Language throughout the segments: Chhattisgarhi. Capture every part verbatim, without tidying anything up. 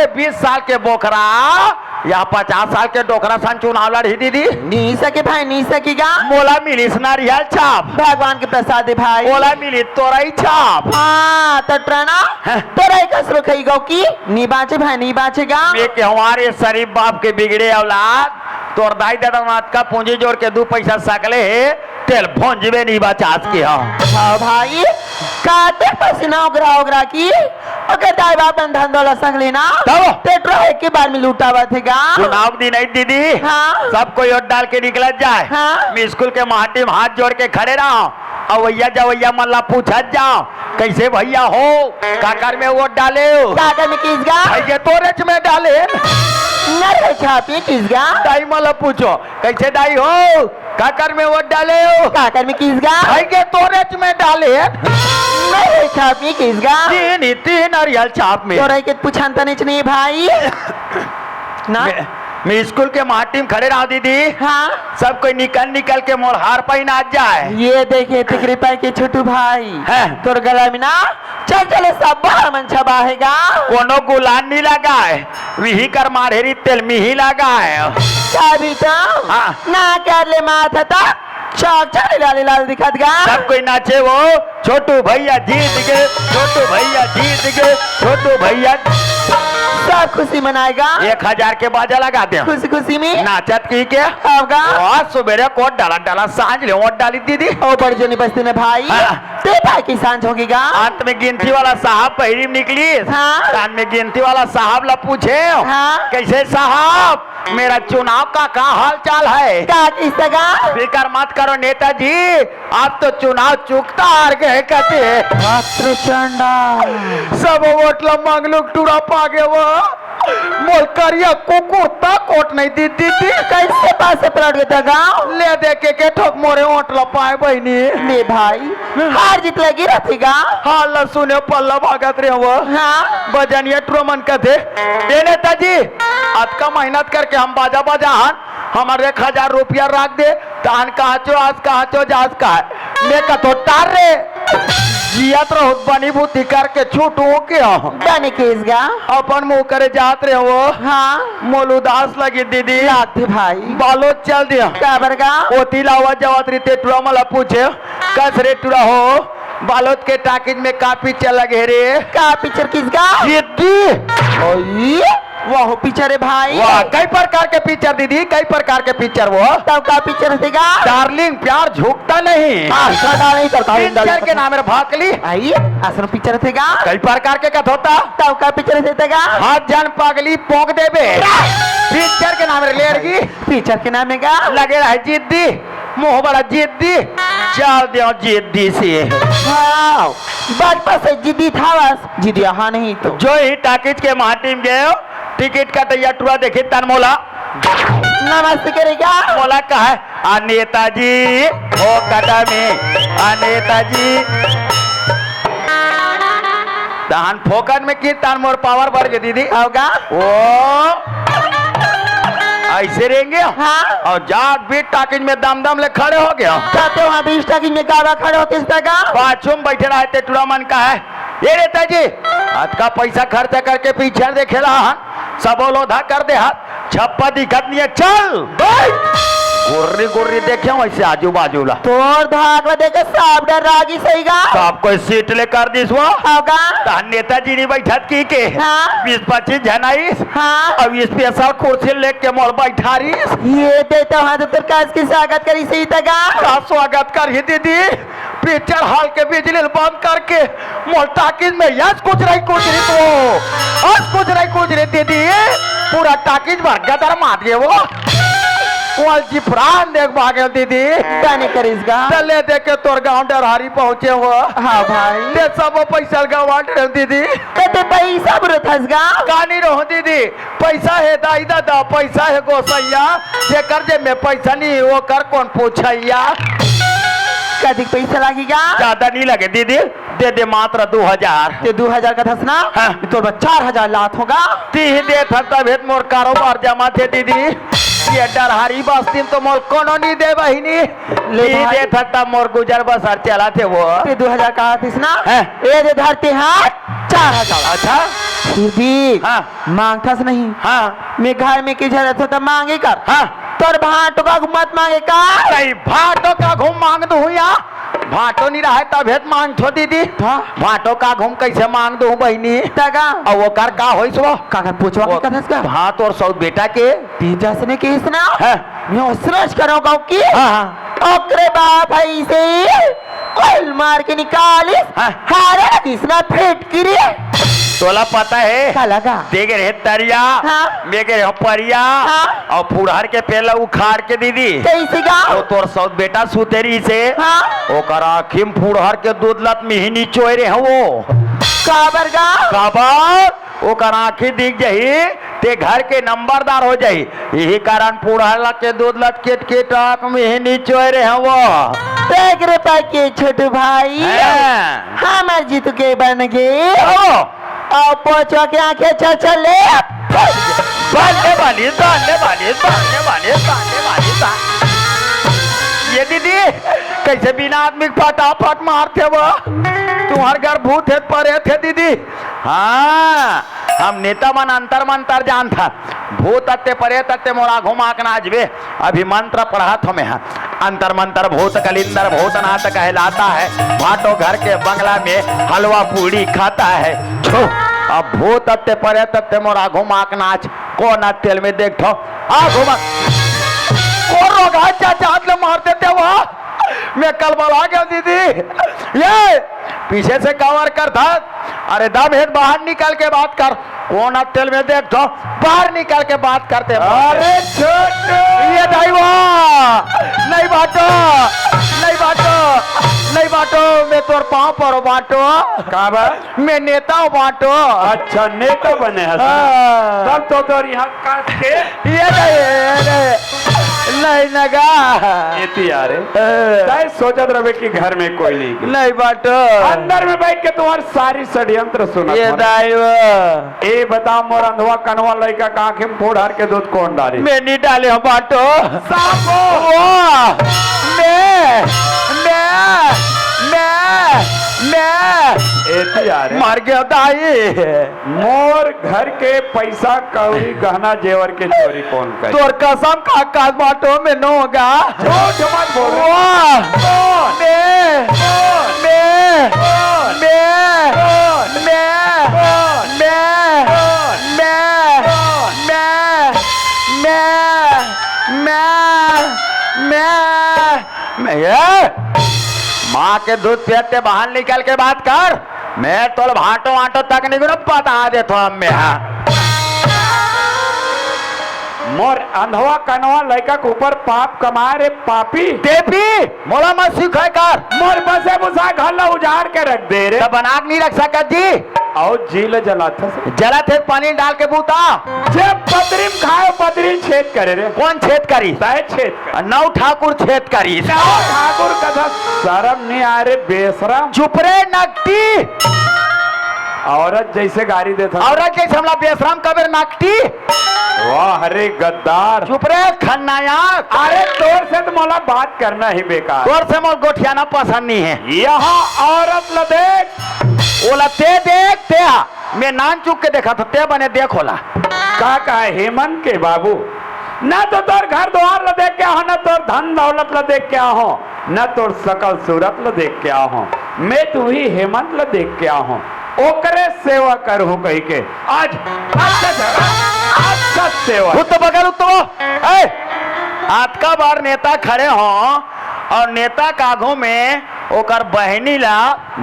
बीस साल के बोकरा या पचास साल के डोकरा सन चुनाव लड़ही दीदी। नी सके भाई, नी सके गा। मोला मिलिस नारियल छाप। भगवान के प्रसाद हे भाई। मोला मिलिस तोरई छाप। हाँ, त टुरा ना, हैं? तोरई कस रुखई गौ की, नी बाँचे भाई, नी बाँचे गा। मैं कहूँ रे शरीफ बाप के बिगड़े औलाद, तोर दाई ददा मातका पूंजी जोर के दू पैसा सकले हे, तेल भोंजबे नी बचास के हा। हाँ भाई, काते पसीना ओगरा ओगरा की, ओकर दाई बाप मन धन दौलत संग लेना, तब? ते टुरा एक ही बार में लुटावत हे गा। चुनाव के दिन आई दीदी, हाँ। सब कोई वोट डाल के निकलत जाए। हाँ। मैं स्कूल के माटी में हाथ जोड़ के खड़े रहा, अवैया जवैया मन ला पूछत जाओ, कैसे भैया हो, काकर में वोट डाले हो? काकर में किस गा? भैया तोरेच में डाले। नरे छापी किस गा? दाई मन ला पूछो, कैसे दाई हो, काकर में वोट डाले हो? काकर में किस गा? भाई के तोरेच में डाले। नरे छापी किस गा? तीन ही तीन अरियल छाप में। तोरे के पुछन तने च नहीं भाई। ना? मैं, मैं स्कूल के माटी में खड़े रहा दीदी। हाँ। सब कोई निकल निकल के मोर हार पहिना जाए। ये देखे तिकरी पाई के छोटू भाई। हैं। तोर गला में ना चल चले सब बाहर मन छबा हे गा। कोनो गुलाल नी लगाए, विही कर माढ़ेरी तेल मिही लगाए। चाबी तो हाँ। ना कर ले माथा तक चौक चले लाल लाल दिखत गा। सब कोई नाचे वो, छोटू भैया जीत गए, छोटू भैया जीत गए, छोटू भैया। सब खुशी मनाएगा। एक हजार के बाजा लगा दे। खुशी खुशी में। नाचत की के? होगा। वाह, सुबेरे कोट डाला डाला, सांझ ले वोट डाली दीदी। ओ बड़ जोनी बस्ती में भाई। हाँ। ते भाई की सांझ होगी गा। अंत में गिनती वाला साहब पहिरी में निकली। हाँ। तान में गिनती वाला साहब ला पूछे। हाँ। कैसे साहब, मेरा चुनाव का, का हाल चाल है? का किस गा? फिकर मत करो नेताजी, आप तो चुनाव चुकता हार गए कहते। भद्र चंडा। सब वोट ला मंगलू टूरा पागे वो। मोल करिया कुकुर तक वोट नहीं दी, दी, दी। कैसे पासे पलट गए था गाँव? ले दे के, के ठोक मोरे वोट ला पाए बहिनी। ले भाई, हार जीत लगी रहती गा। हाल ला सुने पल्ला भागत रहे वो। हाँ। बजनिया टूरा मन कहते, ए नेताजी, अतका मेहनत करके हम बाजा बजा हन, हमर एक हजार रुपया रख दे, तहन कहाँ चो आज, कहाँ चो जास का है। मैं कथो टार रे, जियत रहो बनी बुद्धि करके छूटू के हो। बने केस गा। अपन मुँह करे जात रहे वो। हाँ। मोल उदास लगी दीदी। लागते भाई। बालोद चल दिया। काबर गा? ओती लावा जवात रीते टूरा मला पूछे, कस रे टूरा हो, बालोद के टाकिज में का पिक्चर लगे रे? का पिक्चर किस गा? जिद्दी। ओई, वाह पिक्चर है भाई। वाह, कई प्रकार के पिक्चर दीदी, कई प्रकार के पिक्चर वो। तब का पिक्चर थे गा? डार्लिंग प्यार झुकता नहीं। हाँ, सदा नहीं करता है, पिक्चर के नाम है भाकली। आई, असन पिक्चर थे गा? कई प्रकार के कथोता। तब का पिक्चर थे गा? हाथ जान पागली पोंक देबे। पिक्चर के नाम है लेरगी। पिक्चर के नाम है गा? लगे रहे जिद्दी। मुँह बड़ा जिद्दी, चल दियो जिद्दी से। हाँ, बचपन से जिद्दी था बस, जिद्दी यहाँ नहीं तो। जो ही टाकिज के माटी में गयो, टिकट कटैया टूरा देखी तन मोला नमस्ते करेगा। मोला कहा, "आ नेताजी, ओ कदमी, आ नेताजी।" तहन फोकट में की तहन मोर पावर बढ़ गए दीदी। होगा। ओ, ऐसे रेंगे। हाँ। और जाट बीट टाकिज में दम दम ले खड़े हो गया। जाते वहाँ बीच टाकिज में गावा खड़े होते इस तरह का। बाथरूम बैठे रहे ते टूरा मन का है। ये नेताजी, अतका पैसा खर्चा करके पिक्चर देखेला हन, सबो लोधा कर दे हाथ, छप्पा दिखत नहीं है, चल। बैठ। गुर्री गुर्री देखे वैसे आजू बाजू ला। तोर धाक ला देखे सब डर रागी सही गा। सब कोई सीट ले कर दिस वो। होगा। तहन नेताजी नहीं बैठत की के। हाँ। बीस पच्चीस जन आइस। हाँ। अब स्पेशल कुर्सी लेके मोर बैठारिस। ये देता वहाँ तो तोर काज की स्वागत करी सही तगा। का स्वागत करही दीदी? पिक्चर हॉल के बिजली ल बंद करके मोर टाकिज में यस कुछ रही कुछ रही तो, यस कुछ रही कुछ रही दीदी, पूरा टाकिज भर गदर मार दिए वो। मोल जिफरान देख भागल दीदी। बने करिस गा। चले देख के तोर गांव डरहारी पहुंचे हो। हाँ भाई। ते सब पैसा गवाट रहे दीदी। ते, ते पैसा बुरे थस गा। कानी रहो दीदी। पैसा हे दाई ददा, पैसा हे गोसैया, जेकर जेब में पैसा नहीं, ओकर कौन पूछैया? कतिक पैसा लागेगा? ज्यादा नहीं लगे दीदी, दे दे मात्र दो हजार। ते दो हजार का धसना? हाँ। तो बस चार हजार लात होगा। ती ही दे था तब हेत मोर कारोबार जमा थे दीदी। ये डरहारी बस्ती में तो मोर कोनो नहीं दे बहिनी। ले ती ही भाई। दे था तब मोर गुजर बसर चला थे वो। ते दो हजार का धसना? हाँ। ए दे धरती हाथ चार हजार। अच्छा। फिर भी हाँ। मांगथस नहीं। हाँ। मैं घर में के जरूरत हो त मांगे कर। हाँ। तोर भांटो का घुमत मांगे का? नहीं, भांटो का घूम मांग दू या। भांटो नहीं रहे तभे त मांगथो दीदी। हाँ। भांटो का घूम कैसे मांग दू बहिनी? तगा। अब वो कर का होइस वो? का कर पूछवा के वो कथस का? हाँ, तोर सौत बेटा के। तेजस ने केस ना? हाँ। मैं उसरस करो गाँव की। हाँ, हाँ। ओकरे बाप है इसे ओल मार के निकालिस। हाँ। हारे दिस ना फेट गिरी। तोला पता है? का लगा? देख रहे तरिया, हाँ। मैं कह रहे हूँ परिया, हाँ। और फुरहर के पेड़ ला उखाड़ के दीदी। कैसे गा? वो तोर सौत बेटा सुतेरी से, हाँ। ओकर आँखी में फुरहर के दूध लत मिहिनी चोय रहे हैं वो। काबर गा? काबर? ओकर आँखी दिख जही, ते घर के नंबरदार हो जही। यही कारण फुरहर लत के दूध लत केट केट आँख मिहिनी चोय रहे हैं वो। देख रे पाके छोटू भाई, हाँ। हमार जीतू के बन गे। ओ। अउ पोचवा के आँखें चल चल ले। बांधे वाली, बांधे वाली, बांधे वाली, बांधे वाली, बांधे। ये दीदी, कैसे बिना आदमी के फटाफट मारथे वो? तुम्हार घर भूत हे, परेत हे दीदी। हाँ, हम नेता मन अंतर मंतर जानथन। भूत अत्ते परेत अत्ते मोर आघू माक नाचबे। अभी मंत्र पढ़त हो मैं हा। अंतर मंतर भूत कलिंदर भूतनाथ कहलाता है। भाटो घर के बंगला में हलवा पूड़ी खाता है। छो, अब भूत अत्ते परेत अत्ते मोर आघू माक नाच। कोन तेल में देख ठो आघू माक। को रोग है चाचा हाथ ले मार देते हो। मैं कल बला गया दीदी। ये पीछे से कवर कर था। अरे दम है तो बाहर निकल के बात कर। कोन तेल में देख तो बाहर निकल के बात करते हैं। अरे छोटू। ये दाई वाह। नहीं बाटो, नहीं बाटो, नहीं बाटो। मैं तोर पाँव परो बाटो। का बा? मैं नेता हूँ बाटो। अच्छा, नेता बने हस। हाँ। तब तो तोर यहाँ काट के ये नहीं, ये नहीं। नहीं नगा। एती यार। ए। तय सोचत रहे कि घर में कोई नहीं। नहीं बाटो। अंदर में बैठ के तुम्हार सारी षड्यंत्र सुनत ये हन। दाई वो। ए बता मोर अंधवा कनवा लइका का आँखी में फुरहर के दूध कोन डाली? मैं नहीं डाले हूँ बाटो। साफ हो। वाह। मैं, मैं, मैं, मैं। एती यार। मर गया दाई। मोर घर के पैसा कौड़ी गहना जेवर के चोरी कोन करे? तोर कसम का काज बाटो में नो होगा। झूठ मत बोल। वाह। बोल। मैं, बोल। मैं, बोल। मैं, बोल। मैं, बोल। मैं, बोल। मैं, बोल। मैं, मैं, मैं, मैं, मैं, ए! माँ के दूध पियते बाहर निकल के बात कर। मैं तोल भाटो वाटो तक नहीं गुरु बता देथो हमें, हाँ। मोर अंधवा कनवा लइका के ऊपर पाप कमाए रे पापी। देवी, मोला मत सिखाए कर। मोर बसे बुसा घर ला उजाड़ के रख दे रे। त बना के नहीं रख सकत जी। अउ जी ल जलाथस। जलाथे पानी डाल के बूता। जे पतरी में खाए पतरी छेद करे रे। कोन छेद करी? तय छेद कर। नौ ठाकुर छेद करी। नौ ठाकुर कथा शरम नहीं आ रे बेशरम। चुप रे नकटी। औरत जैसे गारी देत हस। औरत जैसे हमला बेशरम कबे रे नकटी। वाह रे गद्दार। चुप रे खन्नायक। अरे तोर से तो मोला बात करना ही बेकार। तोर से मोर गोठियाना पसंद नहीं है। यहाँ औरत ल देख। ओला ते देख ते हा। मैं नान चुक के देखा था, ते बने देख ओला। का कहा हेमंत के बाबू, न तो तोर घर द्वार ल देख के आहो, न तोर धन दौलत ल देख के आहो, न तोर सकल सूरत ल देख के आहो। मैं तुही हेमंत ल देख के आहो, ओकरे सेवा करहूं कहि के आज अच्छा झगड़ा, अच्छा सेवा। भूत बगल उत्तम। ए, आज का बार नेता खड़े हो और नेता कागों में ओकर बहिनी ला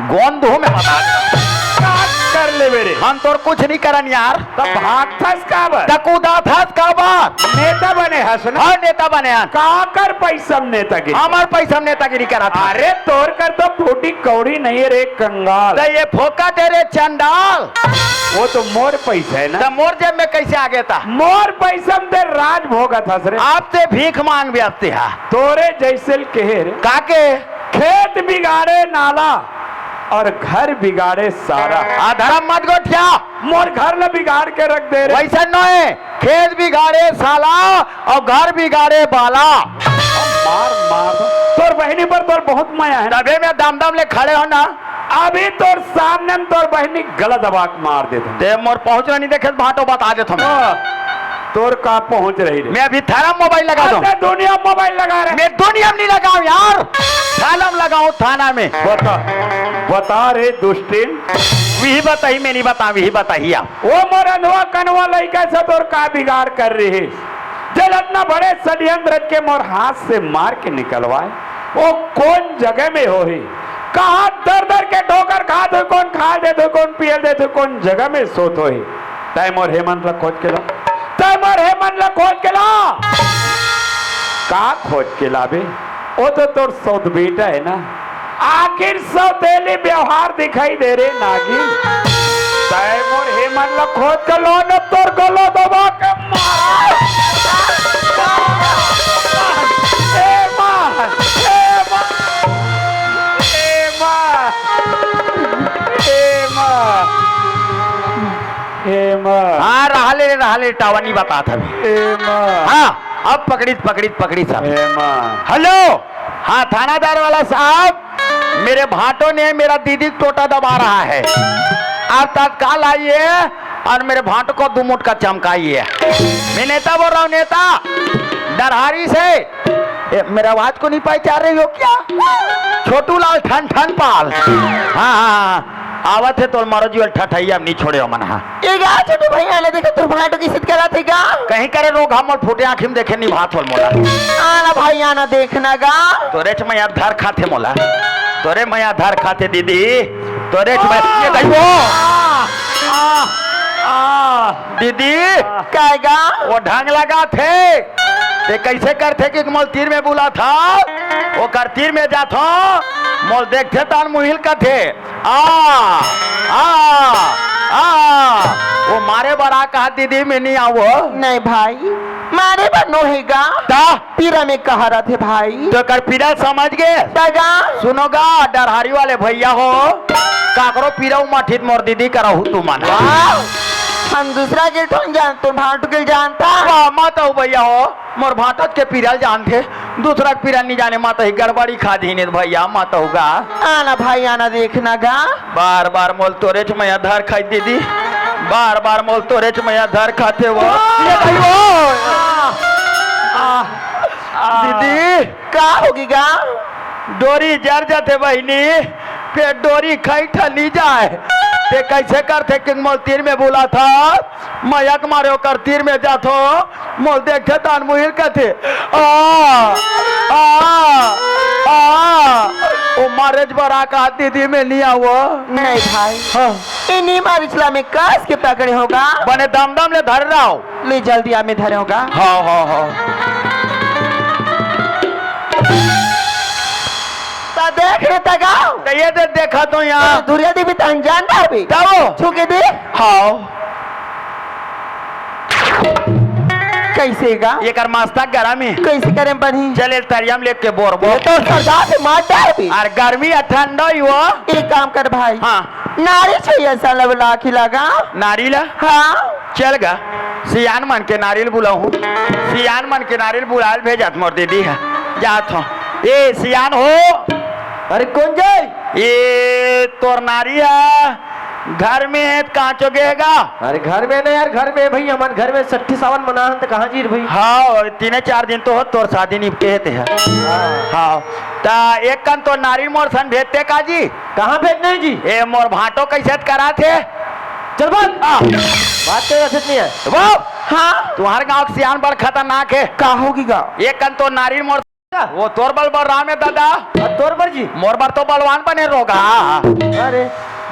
गोंद हो में बता दे। का कर लेबे रे? हम तोर कुछ नहीं करन यार। त भागथस काबर? त कूदाथस काबर? नेता बने हस ना? हाँ, नेता बने हन। काकर पैसा में नेतागिरी? हमर पैसा में नेतागिरी करत हन। अरे तोर कर तो फूटी कौड़ी नहीं है रे कंगाल। त ये फोकट है रे चंडाल। वो तो मोर पैसा है ना। त मोर जेब में कैसे आ गया था? मोर पैसा में ते राज भोगत हस रे। आप ते भीख मांग भी आते हैं। तोरे जैसे ल कहे रे। काके? खेत बिगाड़े नाला और घर बिगाड़े सारा। आ धर्म मत गोठिया। मोर घर ल बिगाड़ के रख दे रे। वैसे नोए, खेत बिगाड़े साला और घर बिगाड़े बाला। मार, मार। तोर बहिनी पर तोर बहुत मया है ना। तबे मैं दम दम ले खड़े हो ना। अभी तोर सामने में तोर बहिनी गला दबा के मार देत हँव। ते मोर पहुँच नहीं देखे, भाटो बता देत हँव। हाँ, तोर का पहुँच रही रे? मैं अभी थारा मोबाइल लगा दूँ। अच्छा, दुनिया मोबाइल लगा रहे। मैं दुनिया में नहीं लगाऊँ यार, थाना में लगाऊँ, थाना में। बता, बता रे दुष्टिन। वही बताही, मैं नहीं बताऊँ, वही बताही आप। वो मोर अंधवा कनवा लइका से तोर का बिगाड़ कर रही है? जब इतना बड़े षड्यंत्र रच के मोर हाथ से मार के निकलवाए, वो कौन जगह में होही? कहाँ दर दर के ठोकर खात होही, कौन खाय देत होही, कौन पियल देत होही, कौन जगह में सोत होही? तैं मोर हेमंत ला खोज के ला, तैं मोर हेमंत ला खोज के ला। का खोज के लाबे? वो तो तोर सौत बेटा है ना। आखिर सौतेली व्यवहार दिखाई दे रे नागिन। तैं मोर हेमंत ला खोज के ला, न तोर गला दबा के मार। ए माँ, ए माँ, ए माँ, ए माँ, ए माँ। हाँ, रहा ले, रहा ले, टावर नहीं बतात हवे। ए माँ। हाँ, अब पकड़ी, पकड़ी, पकड़ी सब। ए माँ। हेलो, हाँ, थानादार वाला साहब, मेरे भाटो ने मेरा दीदी का टोटा दबा रहा है। आप तत्काल आइए और मेरे भाटो को दो मुटका चमकाइए। मैं नेता बोल रहा हूँ, नेता, डरहारी से। ए, मेरा आवाज को नहीं पहचान रही हो क्या? छोटू लाल ठन ठन पाल। हाँ, हाँ, हाँ। आवत हे तोर मारो जीवल ठठैया में नहीं छोड़े मन हा। ए गा छोटू भैया, आना देखा तोर भाटो कइसे करत हे गा। कहीं करे रोग हमल फूटे आँखी में देखे नहीं भात होल मोला। आना भाई, आना देखना गा। तोरे च मैं धर खाथे मोला। तोरे मैं धर खाथे दीदी। तोरे च मैं ये गई वो। आ, आ, आ, दीदी। काय गा? वो ढंग लगा थे। ते कइसे करथे कि मोल तीर में बुलाथा, ओकर तीर में जाथो, मोल देखथे तान मुहिल कथे, आ, आ, आ, वो मारे बर आ कहा दीदी, मैं नहीं आऊँ। नहीं भाई, मारे बर नो हे गा। ता? पीरा में कहा रथे भाई। तो कर पीरा समझ गे? तगा? सुनो गा, डरहारी वाले भैया हो, काकरो पीरा उमाठित मोर दीदी करहू तुमन। वाह! हम दूसरा के ठोन जान, तुम भाटू के जानता? वाह, मत हो भैया हो। मोर भाटो के पीरा ल जानथे, दूसरा के पीरा नहीं जाने, माता ही गड़बड़ी खा दीने भैया, मत होगा। आना भाई, आना देखना गा। बार बार मोल तोरे च मैं धर खाई दीदी, बार बार मोल तोरे च मैं धर खाथे वो। ये भाई वो। आ, आ, आ। दीदी। का होगी गा? डोरी जर जाथे बहिनी, फेर डोरी खई ठनी जाए। ते कइसे करथे कि मोल तीर में बुलाथा, मयक मारे ओकर तीर में जाथो, मोल देखे तान मुहिल कथे, आ, आ, आ, ओ मारे ज बरा का दीदी में नहीं आवो। नहीं भाई। हाँ। इन्हीं मारिचला में कस के पकड़े होगा। बने दम दम ले धर रहा हो। ले जल्दी आ में धरे होगा। हाँ, हाँ, हाँ। ता देख रे तगाओ। तो ये दे देखा तो यहाँ। धुरिया देवी तन जान रहा भी। जाओ। छू के दे। हाँ। कइसे गा? एकर मस्तक गरम हे। कइसे करे बनी? चल, ए तरिया म लेके बोरबो। ये तो सरदा से मार डार भी। अरे गर्मी हे, ठंडा ही हो। एक काम कर भाई। हाँ। नारी चाहिए साला बुला के लगा। नारी ला? हाँ। चल गा, सियान मन के नारी ल बुलाहूँ। सियान मन के नारी ल बुलाय ल भेजत मोर दीदी हे। जात हूँ। ए सियान हो। अरे कौन जाय? ए तोर नारी हे। घर में हे त कांचो गे हे गा? अरे घर में नहीं यार, घर में भाई, हमन घर में सट्ठी सावन मनाहन त कहाँ जी रे भाई? हाँ, तीने चार दिन तो हो तोर शादी निपटे हे ते ह। हाँ। हाँ, त एक कन तो नारी मोर सन भेजते का जी? कहाँ भेजने हैं जी? ए मोर भांटो कइसे त करा थे? चल भाग। आ। बात तो ऐसे नहीं है। वो? हाँ। तुम्हारे गांव के सियान बड़ खतरनाक हे। का होगी गा? एक कन तो नारी मोर वो तोर बल बलराम हे दादा। अ, तोर बर जी? मोर बर तो बलवान बने रोगा। अरे,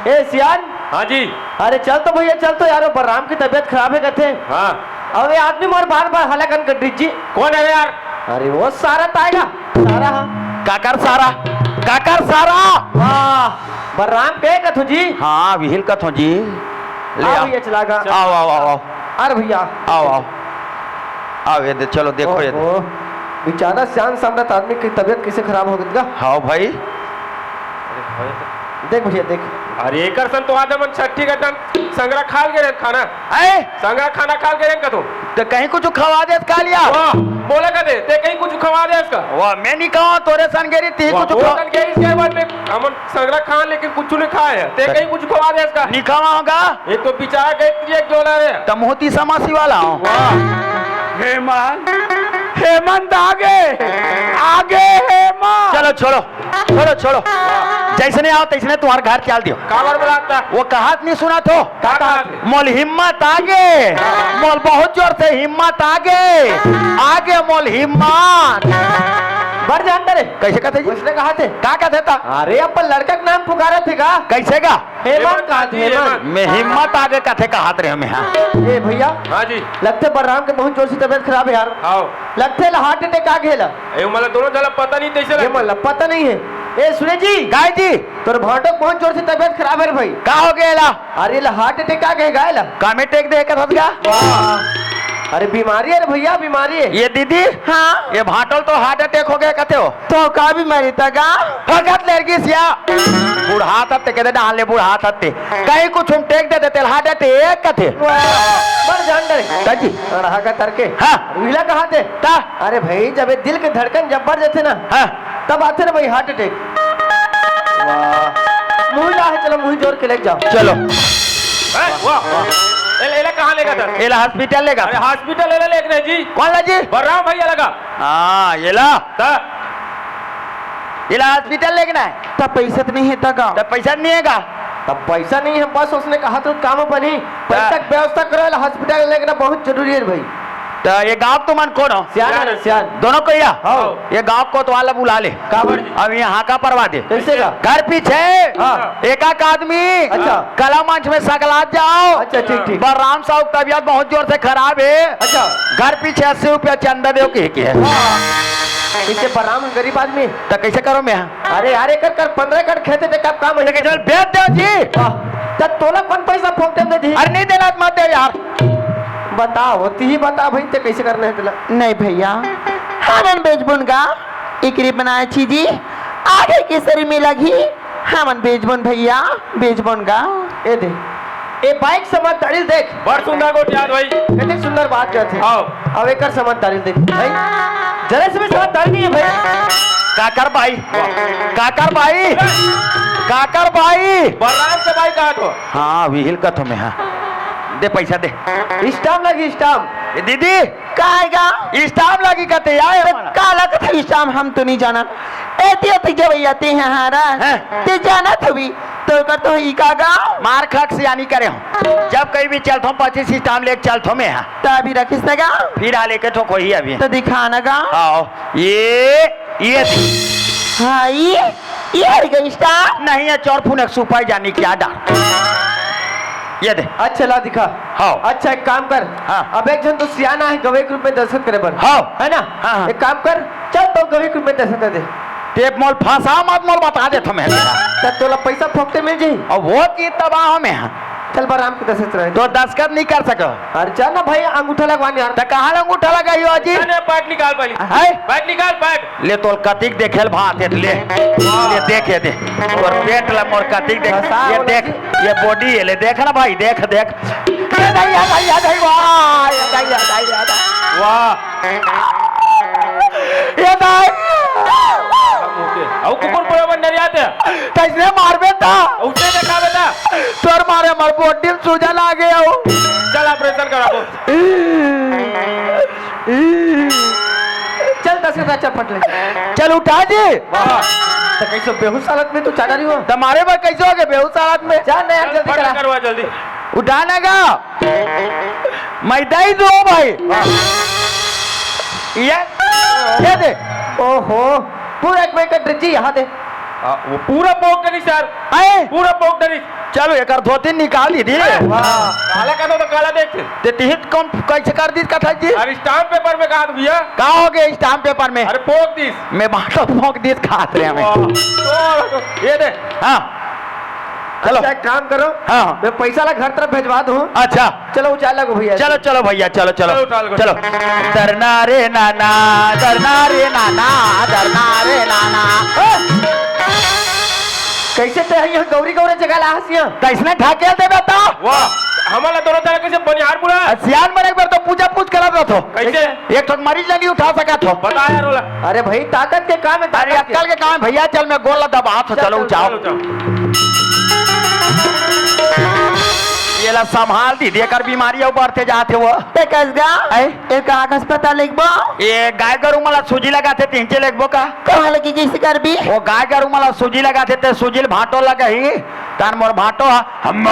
ए सियान। हाँ जी। अरे चल तो भैया, चल तो यार, वो बलराम की तबीयत खराब हे कथे। हाँ। अबे आदमी मोर बार बार हला कन कट रही जी। कौन हे यार? अरे वो सारा त आय गा। सारा हाँ। काकर सारा? काकर सारा? वाह, बलराम के कथो जी? हाँ, विहिल कथो जी। ले आओ आ। भैया, चला गा। आओ, आओ, आओ, आओ। अरे भैया। आओ, आओ। आओ, ये दे, चलो, देखो, ये दे। ओहो, बेचारा सियान सामरथ आदमी की तबीयत कइसे खराब हो गई गा? हाँ भाई। देख भैया, देख। अरे, एकर सन तो आज हमन छट्ठी का दिन संगरा खाल गे रहे खाना। आए? संगरा खाना खाल गे रहे कथो। तो कहीं कुछ खवा दे कालिया? वाह। बोला का दे, ते कहीं कुछ खवा दे इसका। वाह, मैं नहीं खाऊं, तोरे सन गेरी, ती वाह, कुछ वो खा। सन गेरी के बाद में हमन सगरा खान, लेकिन कुछ नहीं खाए है। ते कहीं कुछ खवा दे इसका। नहीं खावा होगा। एक तो बिचारा गए त्री एक जोला रे। त मोती समासी वाला हो। वाह। हेमंत, हेमंत आगे, आगे हेमंत। चलो, छोड़ो। छोड़ो, छोड़ो। जैसने आओ, तैसने तुम्हार घर चल दियो। काबर बुलाता? वो कहात नहीं सुना थो? का कहात? मोल हिम्मत आगे, मोल बहुत जोर से हिम्मत आगे, आगे मोल हिम्मत। बर जान दे रे। कैसे कहते जी? उसने कहा थे। का कहते था? अरे, अपन लड़का के नाम पुकारा थे का? कैसे का? हेमंत कहा थे, हेमंत। मैं हिम्मत आगे कथे कहात रहे मैं, हाँ। ए भैया। हाँ जी। लगथे बलराम के बहुत जोर से तबीयत खराब है यार। हाँ। लगथे ला heart attack आ गेला। ए, मतलब दोनों जला पता नहीं कैसे ये लगे। मतलब पता नहीं है। ए, सुरेश जी। काय जी? तोर भाटो के बहुत जोर से तबीयत खराब है रे भाई। का हो गेला? अरे, ला heart attack आ गए गाय ला। का में टेक दे का थस गा? वाह। अरे, बीमारी है रे भैया, बीमारी है। ये दीदी, हाँ। ये भाटो ल तो heart attack हो गया कहते हो? तो का बीमारी था गा? हगत लड़की सिया। बुढ़ा था ते कहते डाल ले, बुढ़ा था ते। कहीं कुछ हम टेक दे देते, heart attack कहते। वाह, बड़ जान डरे। का जी? और हगत करके। हाँ। विला कहा थे? ता? अरे भाई, जब ये दिल के धड़कन जब बढ़ जाते ना, हाँ। तब आते ना भाई heart attack। वाह। मुही ला है, चलो मुही जोर के लेके जाओ। चलो। हैं? वाह, वाह। एला, एला कहाँ लेगा था? एला hospital लेगा। अरे hospital एला लेके नहीं जी। कौन ला जी? बलराम भैया लगा। हाँ, एला। ता? एला hospital लेके ना है। तब पैसा तो नहीं है तक। तब पैसा नहीं है का? तब पैसा नहीं है, बस उसने कहा तो काम बनी। पैसा ता? की व्यवस्था करो, एला hospital लेके ना बहुत जरूरी है भाई। त ये गाँव के तुमन कोन हो? सियान है, सियान। दोनों कोई या? हाँ। ये गाँव कोतवाल ला बुला ले। काबर? अब यहाँ का परवा दे। कैसे का? घर पीछे हाँ। एक आध आदमी अच्छा। कला मंच में सकलात जाओ। अच्छा, ठीक, ठीक। बलराम साहू की तबीयत बहुत जोर से खराब है। अच्छा। घर पीछे अस्सी रुपया चंदा देव के, के है। हाँ। इसे बलराम गरीब आदमी। त कैसे करो मैं? अरे यार, एकर कर पन्द्रह एकड़ खेत है, ते कब काम है? लेकिन चल बेच दे जी। वाह। त तोला कौन पैसा फोकटे में दी? अरे नहीं देना मत दे यार। बता, होती ही बता भाई, ते कैसे करना है तेला? नहीं भैया, हमन बेचबुन गा, एकरी बनाए चीजी आगे के शरीर में लगही, हमन बेचबुन भैया, बेचबुन गा। ए दे, ए bike समझदारी देख। बड़ सुंदर गोठियात भाई। कितनी सुंदर बात करते हैं। आओ। अब एकर समझदारी देख भाई, जरा से भी समझदारी नहीं है भाई। काकर भाई, काकर भाई, काकर भाई। बलराम के भाई कहा तो? हाँ, विहिल का तो मैं, हाँ। दे पैसा दे। Stamp लगी, stamp। ए दीदी, का आएगा? Stamp लगी कहते यार तो हमारा। का लगत है stamp, हम तो नहीं जाना। एती ओती जवैया ते हैं हारा। हैं? ते जाना थवी, तो कर तो ही का गाँव? मार खक सियानी करे हो। जब कहीं भी चलत हो, पच्चीस stamp लेके चलत हो मैं, हाँ। तो अभी रखिस ना गाँव? फिर आ लेके ठोक होही अभी। तो दिखा ना गाँव। आओ, ये, ये दे। हाँ, ये, ये हर गई stamp। नहीं है, चोर फुने सुपाई जानी क्या डार। ये दे। अच्छा, ला दिखा। हाँ। अच्छा, एक काम कर। हाँ। अब एक जन तो सियाना है, गवाही के रूप में दस्तखत करे बर। हाँ। है ना? हाँ, हाँ। एक काम कर, चल तो गवाही के रूप में दस्तखत दे। ते मोल फंसा मत, मोल बता देत हो मैं। त तोला पैसा फोकटे मिल जाही। अब वो चीज तबाह हो मैं। चल बलराम के दस्तखत रहे। तो दस्तखत नहीं कर सको। अरे चल ना भाई, अंगूठा लगवाने यार। त कहाँ ले अंगूठा लगाई हो जी? अरे पैड निकाल पहले। है? पैड निकाल, पैड। ले तोल कतिक देखेल भात है, ले। ले देख ये दे। तोर पेट ला मोर कतिक देख। फंसा ये वाला देख, जी। ये body है, ले देख ना भाई, देख, देख। ये नहीं, ये नहीं, ये नहीं, वाह, ये नहीं, ये नहीं, ये नहीं। वाह। ये नहीं। अउ कुकुर बरोबर नरियाते। कैसे मारबे ता? उठे देखा बेटा। तोर मारे हमर body में सूजन आ गया हो। चल operation कराबो। चल दस हजार चपट ले। चल उठा जी। वाह। तो कैसे बेहोश हालत में तू चाटा रही हो? तुम्हारे पर कैसे हो गए बेहोश हालत में? जा ना यार, जल्दी फटा करा। करवा जल्दी। उठा ना गा। मैं दे दो भाई। ये, ये दे। ओहो, पूरा एक पैकेट रिची यहाँ दे। आ, वो पूरा पोक डरी सर। आए? पूरा पोक डरी। चलो, एकर धोती निकाल ही दी। वाह, काला का तो काला देख। ते तिहित कौन कैसे कर दी कथा जी? अरे stamp paper में कहा तो भैया। का हो गया stamp paper में? अरे पोक दिस। मैं बाटो पोक दिस खात रहे हमें। वाह, तो ये दे। हाँ। चलो। अच्छा, एक काम करो। हाँ। मैं पैसा ला घर तरफ भिजवा दूँ। अच्छा। चलो, उचाल लगो भैया। चलो, चलो भैया, चलो, चलो। चलो, उठा लो। चलो। दरना रे नाना, दरना रे नाना, दरना रे नाना। हाँ। कैसे ते यहाँ गौरी गौरी जगह ला हंसिया? कैसने ढाकेल देबे तो? वाह, हमला दोनों तरह कैसे बनिहार पूरा? आ, सियान बने एक बार तो पूजा पूछ करा दो, तो कैसे? एक ठो मरीज ला नहीं उठा सकत हो। बता यार ओला। अरे भाई, ताकत के काम है, अरे ताकत के। अक्कल के काम है भैया, चल मैं गोड़ ला दबात हो, चल, चलो चल, जाओ। चलो, चलो। ये ला संभाल दीदी, एकर बीमारी अउ बढ़ते जात हे वो। ते कस गा? ऐ? ए कहाँ का अस्पताल लेगबो? ये गाय गरु मन ला सूजी लगाथे, तिहंचे लेगबो का? कहाँ लगी, किसी कर भी? वो गाय गरु मन ला सूजी लगाथे, ते सूजी ल भांटो लगही, तान मोर भांटो ह, हम्मा।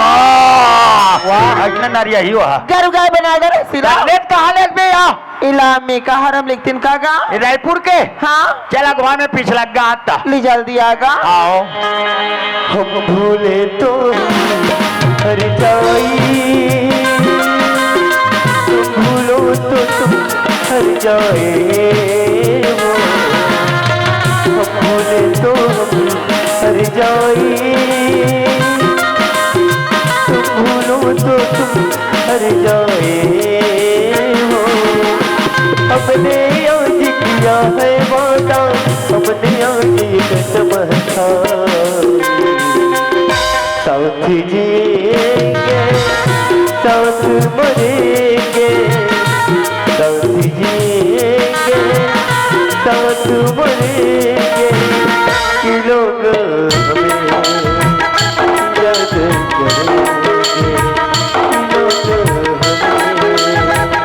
वाह। अइसने नरिया ही वो ह। गरु गाय बना दे रे, सिला। ले त कहाँ लेगबे या? इलामी का हरम लिखतिन का गा? ए, रायपुर के? हाँ। चल अगवा में पिछला गाता। ली जल्दी आ गा। आओ। हम भूले तो हर जाई, तुम भूलो तो तुम हर जाए वो। हम भूले तो हम हर जाई, तुम भूलो तो तुम हर जाए हो। हमने आज किया है वादा, हमने आज ये कसम खाई। साथ जिएंगे, साथ मरेंगे, साथ जिएंगे, साथ मरेंगे। कि लोग हमें याद करेंगे, कि लोग हमें याद करेंगे।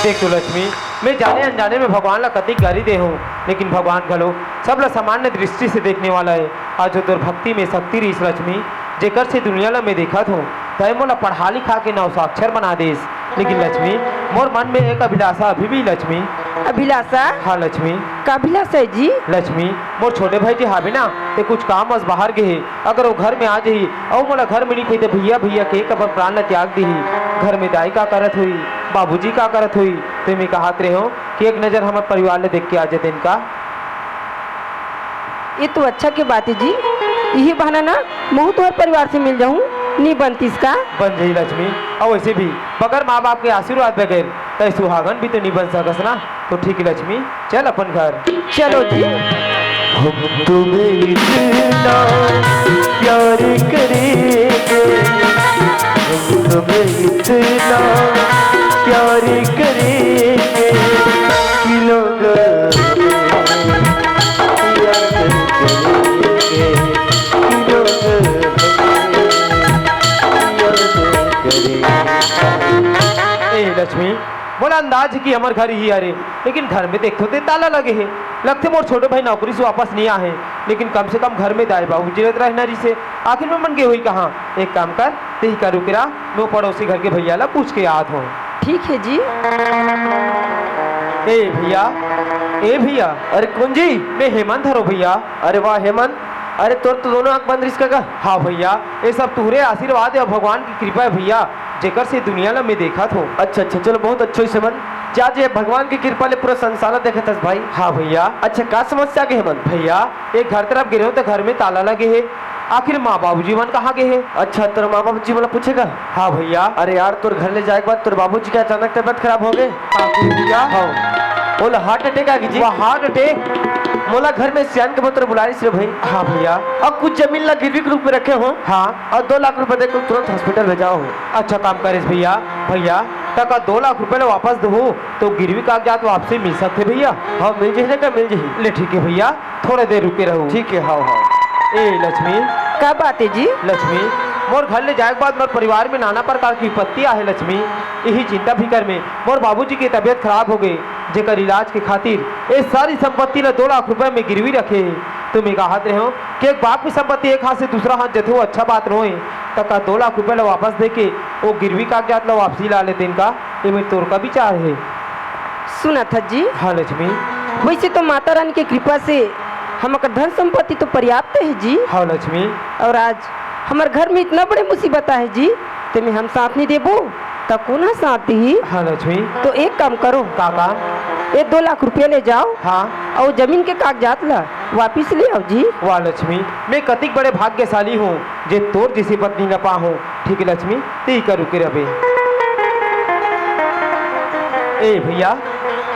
देख तो लक्ष्मी, मैं जाने अनजाने में भगवान ला कतिक गारी दे हूँ, लेकिन भगवान घलो सब ला सामान्य दृष्टि से देखने वाला है। आज जो तोर भक्ति में शक्ति रहिस लक्ष्मी, जेकर से दुनिया ला मैं देखत हूँ, तय मोला पढ़ा लिखा के नौ साक्षर बना देस। लेकिन लक्ष्मी, मोर मन में एक अभिलाषा अभी भी लक्ष्मी। अभिलाषा? हाँ लक्ष्मी। का अभिलाषा है जी? लक्ष्मी, मोर छोटे भाई जी हावे ना, ते कुछ काम अस बाहर गे हे। अगर वो घर में आ जाही अउ मोला घर में नहीं पाही, त भैया भैया के अपन प्राण ला त्याग दिही। घर में दाई का करत होही, बाबूजी का करत होही, ते मैं कहत रहे हूँ कि एक नजर हमर परिवार ले देख के आ जाते इनका। ये तो अच्छा के बात है जी, यही बहाना ना महू तुम्हारे परिवार से मिल जाऊँ, नहीं बनतीस का? बन जाही लक्ष्मी, अउ वैसे भी बगैर माँ बाप के आशीर्वाद बगैर तय सुहागन भी तो नहीं बन सकस ना। तो ठीक है लक्ष्मी, चल अपन घर। चलो जी। हम तुम्हें इतना प्यार करेंगे, हम तुम्हें इतना प्यार करेंगे कि लोग हमें याद करेंगे, कि लोग हमें याद करेंगे। ए लक्ष्मी, मोला अंदाज हे कि हमर घर ही हरे, लेकिन घर में देखथों ते ताला लगे हे। लगथे मोर छोटे भाई नौकरी से वापस नहीं आए हे, लेकिन कम से कम घर में दाई बाबूजी रहत रहना रहिसे। आखिर में मन गे होही कहाँ? एक काम कर, तेही का रुके रहा, मैं पड़ोसी घर के भैया ला पूछ के आत हूँ। ठीक है जी। ए भैया, ए भैया। अरे कौन जी? मैं हेमंत हरो भैया। अरे वाह हेमंत, अरे तोर तो दोनों आँख बंद रहिस का? हाँ भैया, ये सब तुहरे आशीर्वाद हे अउ भगवान की कृपा हे भैया, जेकर से दुनिया ला मैं देखत हों। अच्छा अच्छा, चलो बहुत अच्छा होइस हेमंत। जा जे भगवान की कृपा ले पूरा संसार ला देखत हस भाई। हाँ भैया। अच्छा का समस्या के हेमंत? भैया, एक घर तरफ गे रहे हों त घर में ताला लगे हे, आखिर माँ बाबूजी मन कहाँ गे हे? अच्छा तोर माँ बाबूजी मन ला पूछे का? हाँ भैया। अरे यार तोर घर ले जाए के बाद तोर बाबूजी के अचानक तबीयत खराब हो गे। का कहे भैया? हाँ। ओला heart attack आ गे जी। वाह, heart attack? मोला घर में सियान के मतलब बुलाइस रे भाई। हाँ भैया। अउ कुछ जमीन ला गिरवी के रूप में रखे हों। हाँ। अउ दो लाख रुपया देके तुरंत hospital भेजाओ। अच्छा काम करेस भैया। भैया, त का दो लाख रुपया ला वापस देहू तो गिरवी कागजात वापसी मिल सकथे भैया? हाँ मिल जाही ना, का मिल जाही। ले ठीक है भैया, थोड़ा देर रुके रहू। ठीक है, हाँ हाँ। ए लक्ष्मी। का बात है जी? लक्ष्मी, मोर घर ले जाए के बाद मोर परिवार में नाना प्रकार की विपत्ति आहे लक्ष्मी। यही चिंता फिकर में मोर बाबूजी के तबीयत खराब हो गे, जेकर इलाज के खातिर ए सारी संपत्ति ला दो लाख रुपया में गिरवी रखे हे। तो मैं कहत रहे हों कि एक बाप की संपत्ति एक हाथ से दूसरा हाथ जथे, वो अच्छा बात नोहे। त का दो लाख रुपया ला वापस देके वो गिरवी कागजात ला वापसी ला लेतेन का? ये में तोर का विचार हे? सुनत हस जी। हाँ लक्ष्मी। वैसे तो माता रानी के कृपा से हमर धन संपत्ति तो पर्याप्त हे जी। हाँ लक्ष्मी। अउ आज हमर घर में इतना बड़े मुसीबत आहे जी, तेमे हम साथ नहीं देबो, त कोन ह साथ दिही? हाँ लक्ष्मी। तो एक काम करो। का काम? ये दो लाख रुपया ले जाओ। हाँ। अउ जमीन के कागजात ला वापिस ले आओ जी। वाह लक्ष्मी, मैं कतिक बड़े भाग्यशाली हों, जे तोर जैसी पत्नी ला पाहों। ठीक है लक्ष्मी, तेही का रुके रहबे। ए भैया।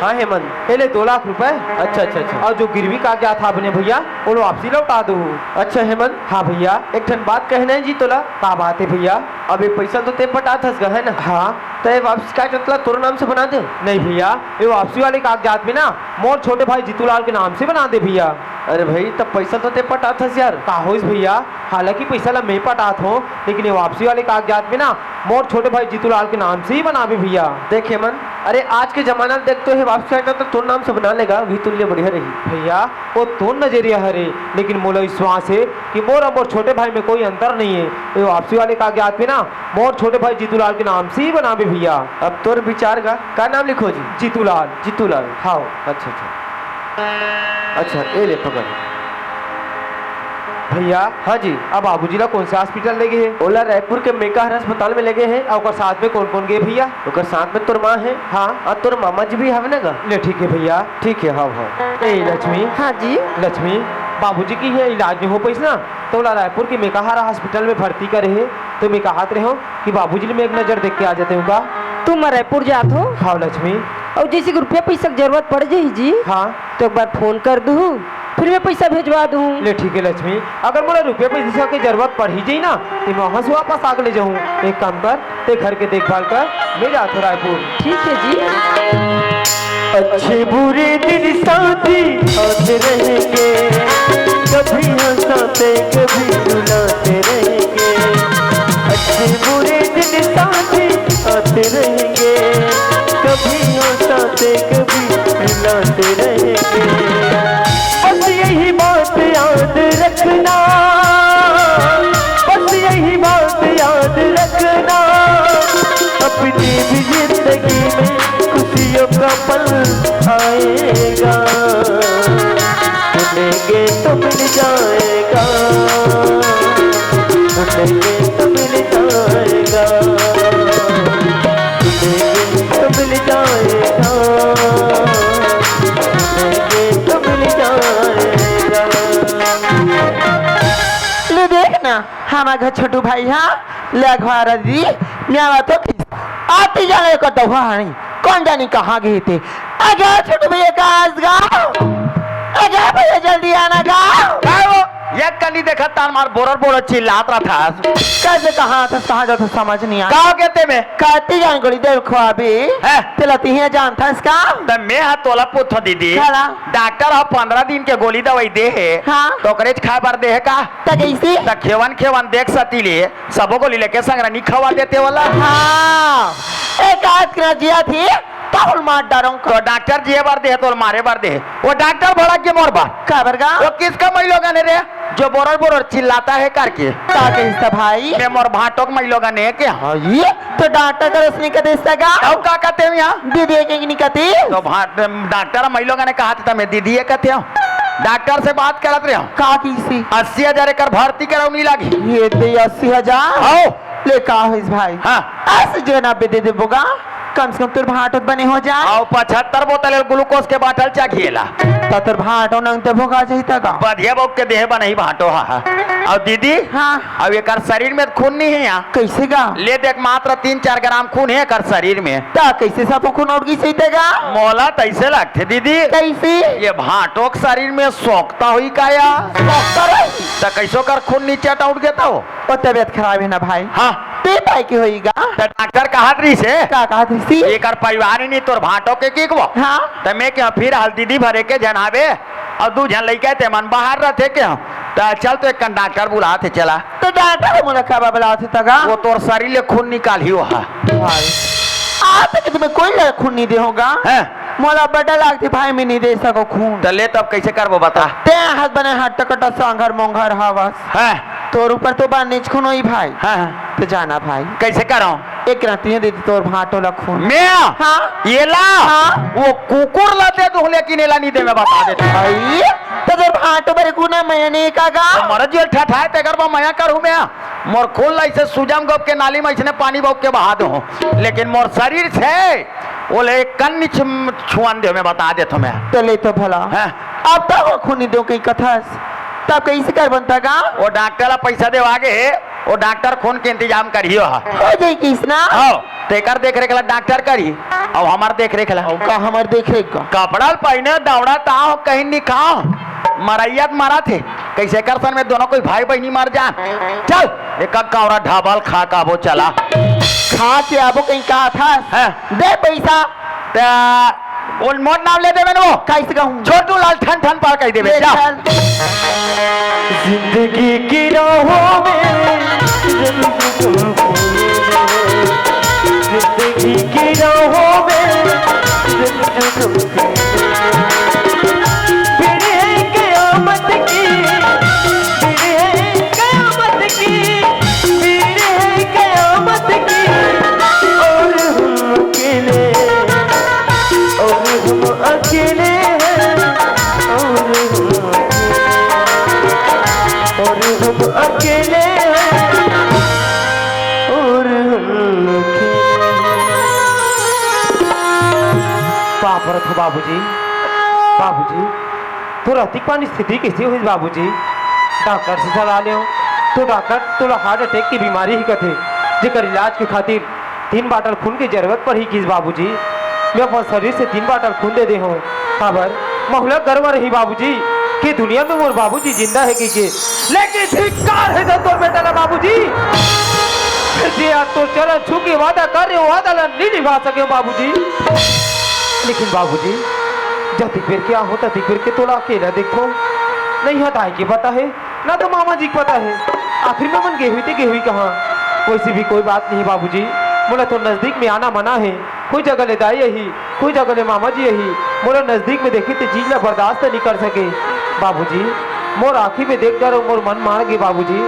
हाँ हेमंत। ए ले दो लाख रुपया। अच्छा अच्छा अच्छा। अउ जो गिरवी कागजात हा अपने भैया, ओला वापसी लौटा दो। अच्छा हेमंत। हाँ भैया। एक ठन बात कहना हे जी तोला। का बात हे भैया? अब ये पैसा तो ते पटात हस गा, है ना? हाँ। त ये वापसी कागजात ला तोर नाम से बना दे। नहीं भैया, ये वापसी वाले कागजात में ना मोर छोटे भाई जीतूलाल के नाम से बना दे भैया। अरे भाई, तब पैसा तो ते पटात हस यार। का होइस भैया, हालांकि पैसा ला मैं पटात हूँ, लेकिन ये वापसी वाले कागजात में ना मोर छोटे भाई जीतूलाल के नाम से ही बनाबे भैया। देख हेमंत, अरे आज के जमाना में देख तो ये वापसी कागजात तो तोर नाम से बना लेगा, वही तुल्य बढ़िया रही। भैया, वो तोर नजरिया हरे, लेकिन मोला विश्वास है कि मोर और मोर छोटे भाई में कोई अंतर नहीं है। ये वापसी वाले कागजात में ना मोर छोटे भाई जीतूलाल के नाम से ही बनाबे भैया। अब तोर विचार का, का नाम लिखो जी? जीतूलाल। जीतूलाल। हाँ। अच्छा, अच्छा। अच्छा, ये ले पकड़। भैया। हाँ जी। अब बाबूजी ला कौन से हॉस्पिटल ले गए हे? ओला रायपुर के मेकाहारा अस्पताल में ले गए हे। अउ ओकर साथ में कौन-कौन गए भैया? ओकर साथ में तोर माँ हे। हाँ। अउ तोर मामा जी भी हवे ना गा? ले ठीक हे भैया। ठीक हे, हाँ, हाँ। ए लक्ष्मी। हाँ जी। लक्ष्मी, बाबूजी के इहाँ इलाज नहीं हो पाइस ना, त ओला रायपुर के मेकाहारा हॉस्पिटल में भर्ती करे हे। त मैं कहत रहेंव कि बाबूजी ले मैं एक नजर देख के आ जातेंव का। तुम रायपुर जात हो? हाँ लक्ष्मी। अउ जैसे कि रुपया पैसा के जरूरत पड़ जाही जी, हाँ। त एक बार फोन कर दूहू, फिर मैं पैसा भेजवा दूहू। ले ठीक हे लक्ष्मी, अगर मोला रुपया पैसा के जरूरत पड़ ही जाही ना, त मैं वहाँ से वापस आके ले जाहूँ। एक काम कर, ते घर के देखभाल कर, मैं जात हूँ रायपुर। ठीक हे जी। अच्छे बुरे दिन साथी साथ रहेंगे, कभी हंसाते कभी रुलाते रहेंगे। अच्छे बुरे दिन साथी साथ रहेंगे, कभी हंसाते कभी रुलाते रहेंगे। बस यही बात याद रखना, बस यही बात याद रखना, अपनी भी जिंदगी में खुशियों का पल आएगा। सुनेंगे तो मिल जाएगा, सुनेंगे तो मिल जाएगा, सुनेंगे तो मिल जाएगा, सुनेंगे तो मिल जाएगा। ले देख ना, हमार घर छोटू भाई, हाँ, ले अघवारा दी, मैं आवत हो कि आती जाने को दवा हनी, कौन जानी कहाँ गए थे। आजा छोटू भैया, कहाँ गा? आजा भैया, जल्दी आना गा। काय वो? एक कनी देखत तान मार बोरर बोरर चिल्लात रहा था। कैसे, कहाँ था, कहाँ जाता, समझ नहीं आया। का हो गया ते में? काती जान गोली दे खुआबी। हैं? तेला तिहिया जानता इसका? त मैं हा तोला पूछो दीदी। काला? डॉक्टर हा पंद्रह दिन के गोली दवाई दे हे। हाँ। त ओकरेच खाए बर दे हे का? त कैसी? त खेवन खेवन देख सती ले, सबो गोली लेके संगरा नी खवा देते वाला। हाँ। एक आज के ना जिया थी, तब मार डारूं। तो डॉक्टर जिए बर दे हे, तो मारे बर दे हे। वो डॉक्टर भड़क के मोर बर। का बर गा? वो किसका मई लोगन हे रे, जो बोरर बोरर चिल्लाता है करके? का कहिस त भाई? मैं मोर भांटो के मई लोगन हे के। हाँ, ये तो डॉक्टर का रसनी का देश गा। अउ का कहते हैं यहाँ? दीदी के नहीं कहती। तो भांट, डॉक्टर मई लोगन हे कहा था, मैं दीदी ये कहते हो। डॉक्टर से बात करत रहे हो। का किसी? अस्सी हजार एकर भर्ती कराओ नहीं लागी। ये दे अस्सी हजार? आओ। ले का होइस भाई? हाँ। ऐसे जे ना दे देबो गा, कम से कम तोर भांटो बने हो जाए। अउ पचहत्तर बोतल ग्लूकोज के बाटल चाहिए ला। त तोर भांटो नंग ते भोगा जाही त का? बढ़िया बउक के देह बनही भांटो हा। अउ दीदी, हाँ। अउ एकर शरीर में खून नहीं है यहाँ। कैसे गा? ले देख, मात्र तीन चार ग्राम खून है एकर शरीर में। त कैसे सब खून उड़ गई सही ते गा? मोला तैसे लगथे दीदी। कैसे? ये भांटो के शरीर में सोखता हुई का या? सोखता रही। त कैसो कर खून नीचे उठ गया था वो? ओ तबीयत खराब है ना भाई। हाँ। ते पाई के होई गा? त डॉक्टर कहत रहिस हे। का कहत रहिस? एकर परिवार ही नहीं तोर भांटो के की को। हाँ। त मैं के फिर हाल दीदी भरे के जनाबे अउ दू झन लइका ते मन बाहर रहते के। त चल तो एक कन डॉक्टर बुलात हे चला। त डॉक्टर मोला का बुलात हे त गा? वो तोर शरीर ले खून निकालही वो हा। भाई। आज तक तुम्हें कोई ला खून नहीं दे होगा। हैं? मोला बड़ा लागथे भाई, मैं नहीं दे सको खून। त ले तब कैसे करबो बता? ते हाथ बने हाथ टकटा सांघर मोंघर हवस। हैं? तोर ऊपर तो बान्नीच खून होई भाई। हाँ, हाँ। त जाना भाई। कैसे करो? एक राती दे दे तोर भांटो ला खून। मैं? हाँ। ये ला? हाँ। वो कुकुर ला दे दूं, लेकिन एला नहीं दे, मैं बता देता हूँ। भाई, त तोर भांटो बरे गुना मैं नहीं का गा? तो मर जेल ठठाए तेकर बा मया करूँ मैं। मोर खून ला इसे सुजम गोप के नाली में इसने पानी बउक के बहा दो। लेकिन मोर शरीर से ओले एक कन नी छु-, छुअन दे, मैं बता देत हूँ मैं। त ले तो भला। हैं? अब तक वो खून नहीं दो कहीं कथस। तब कैसे कर बनता गा? वो डॉक्टर ला पैसा देवा गे हे, वो डॉक्टर खून के इंतजाम करियो हा। हो जाई किस ना? आओ, तेकर देख रेख ला डॉक्टर करी, अउ हमार देख रेख ला। अउ का हमार देख रेख का? कपड़ा ल पहिने दौड़ा ताव कहीं नहीं खाओ, मरैया त मरा थे। कइसे करथन में दोनों कोई भाई बहिनी मर जान। चल, एक कावरा ढाबा ल खा के आबो, चला। खा के आबो कहीं का था? हैं? दे पैसा। त ओन मोर नाम ले देबे न वो। कइसे कहूँ? छोटू लाल ठन ठन पार कहि देबे, ले जा। चल। जिंदगी की राहों में जब भी तुम खोए हो, जिंदगी की राहों में जब भी तुम खोए हो, भीड़ है कयामत की, भीड़ है कयामत की, भीड़ है कयामत की, और हम अकेले, और हम अकेले हैं, और हम अकेले, और हम अकेले हैं, और हम अकेले हैं। बाप रे, बाबूजी, बाबूजी, तोर अतिक पानी स्थिति कइसे होइस बाबूजी? डॉक्टर से सलाह लेव, तो डॉक्टर तोला हार्ट अटैक के बीमारी हे कथे, जेकर इलाज के खातिर तीन बाटल खून के जरूरत पड़ही किस बाबूजी। मैं अपन शरीर से तीन बाटल खून दे दे हूँ, काबर महुला गर्व रही बाबूजी कि दुनिया में मोर बाबूजी जिंदा हे कहिके। लेकिन धिक्कार हे तो तोर बेटा ला बाबूजी, जे आज तोर चरण छू के वादा करे हूँ, वादा ला नहीं निभा सके हूँ बाबूजी। लेकिन बाबूजी, जतिक बेर के आहूँ, ततिक बेर के तोला अकेला देखथों। नहीं हा दाई के पता हे, ना तो मामा जी के पता हे। आखिर में मन गे हुई ते गे हुई कहाँ? वैसे भी कोई बात नहीं बाबूजी, मोला तो नजदीक में आना मना हे। कोई जगह ले दाई आही, कोई जगह ले मामा जी आही, मोला नजदीक में देखही ते चीज ला बर्दाश्त नहीं कर सके। बाबूजी, मोर आँखी में देख डर, मोर मन मार गे बाबूजी।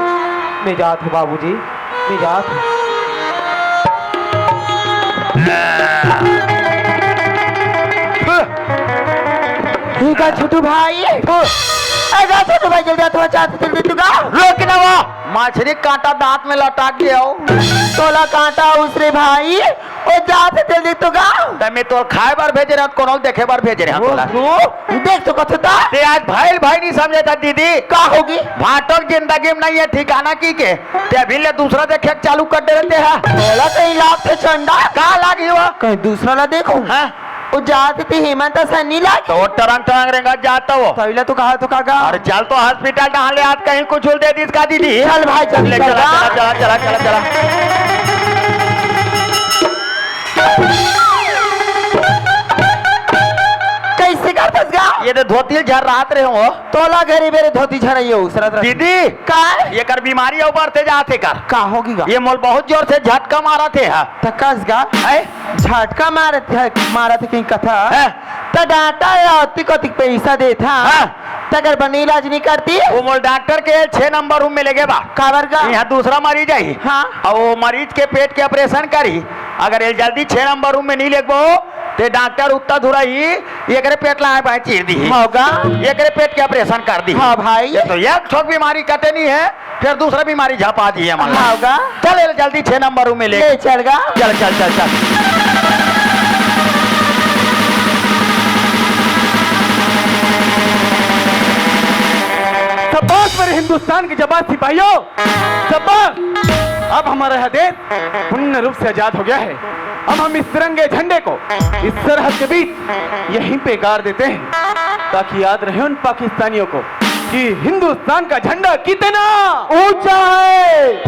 मैं जात हूँ बाबूजी, मैं जात हूँ। ठीक है छोटू भाई। ए जा छोटू भाई, जल्दी आ, थोड़ा चाय से जल्दी तू गा। रोक ना वो, मछरी कांटा दांत में लटक गया हो। तोला कांटा उस रे भाई, ओ जा से जल्दी तू गा। त मैं तोर खाए बर भेजे रहत, कोनो देखे बर भेजे रहत तोला। ओहो, देख तो कथता। ते आज भाई भाई नहीं समझे था दीदी। का होगी? भाटो के जिंदगी में नहीं है ठिकाना की के। ते अभी ले दूसरा देखे चालू कर दे रहते हैं। तोला कहीं लाग थे चंडा। का लागी वो? कहीं दूसरा ला देखो। हाँ? ओ जात ते हेमंत असन नहीं लागे। तो टरंग टरंग रेंगा जाता वो। तैला तो कहा तो काका। अरे चल तो हॉस्पिटल डहान ले, आज कहीं कुछ उल दे दीस का दीदी। चल भाई, चल, ले चल, चला, चल। चला, चला, चला, चला, चला। कइसे करथस गा? ये तो धोती झर रात रहे हो। तोला घरी बेरे धोती झरइयो उसरत रह। दीदी, का? ये कर बीमारी ऊपर से जाते कर। का होगी गा? ये मोल बहुत जोर से झटका मारा थे हा। त कस गा? हैं? झटका मारत हे, मारत हे कहीं कथा। हैं? त डॉक्टर अतिक अतिक पैसा देत हा। हाँ। त अगर बने इलाज नहीं करती? वो मोल डॉक्टर के छह नंबर रूम में लेगे बा। काबर गा? यहाँ दूसरा मरीज आई। हाँ। और वो मरीज के पेट के ऑपरेशन करी। अगर ये जल्दी छह नंबर रूम में नहीं लेगबो, ते डॉक्टर उत्ता धुरा ही एकरे पेट ला आए बाएं चीर दी। होगा। एकरे पेट के ऑपरेशन कर दी। हाँ भाई। ये तो एक ठोक बीमारी कटे नहीं है। फिर दूसरा बीमारी झपा दिए मन ला। हाँ गा। चल, एला जल्दी छह नंबर रूम में ले। ले चल गा। चल, चल, चल, चल। शाबाश मेरे हिंदुस्तान के जाबाज सिपाहियों, शाबाश। अब हमारा यह देश पूर्ण रूप से आजाद हो गया है। अब हम इस तिरंगे झंडे को इस सरहद के बीच यहीं पे गाड़ देते हैं, ताकि याद रहे उन पाकिस्तानियों को कि हिंदुस्तान का झंडा कितना ऊंचा है।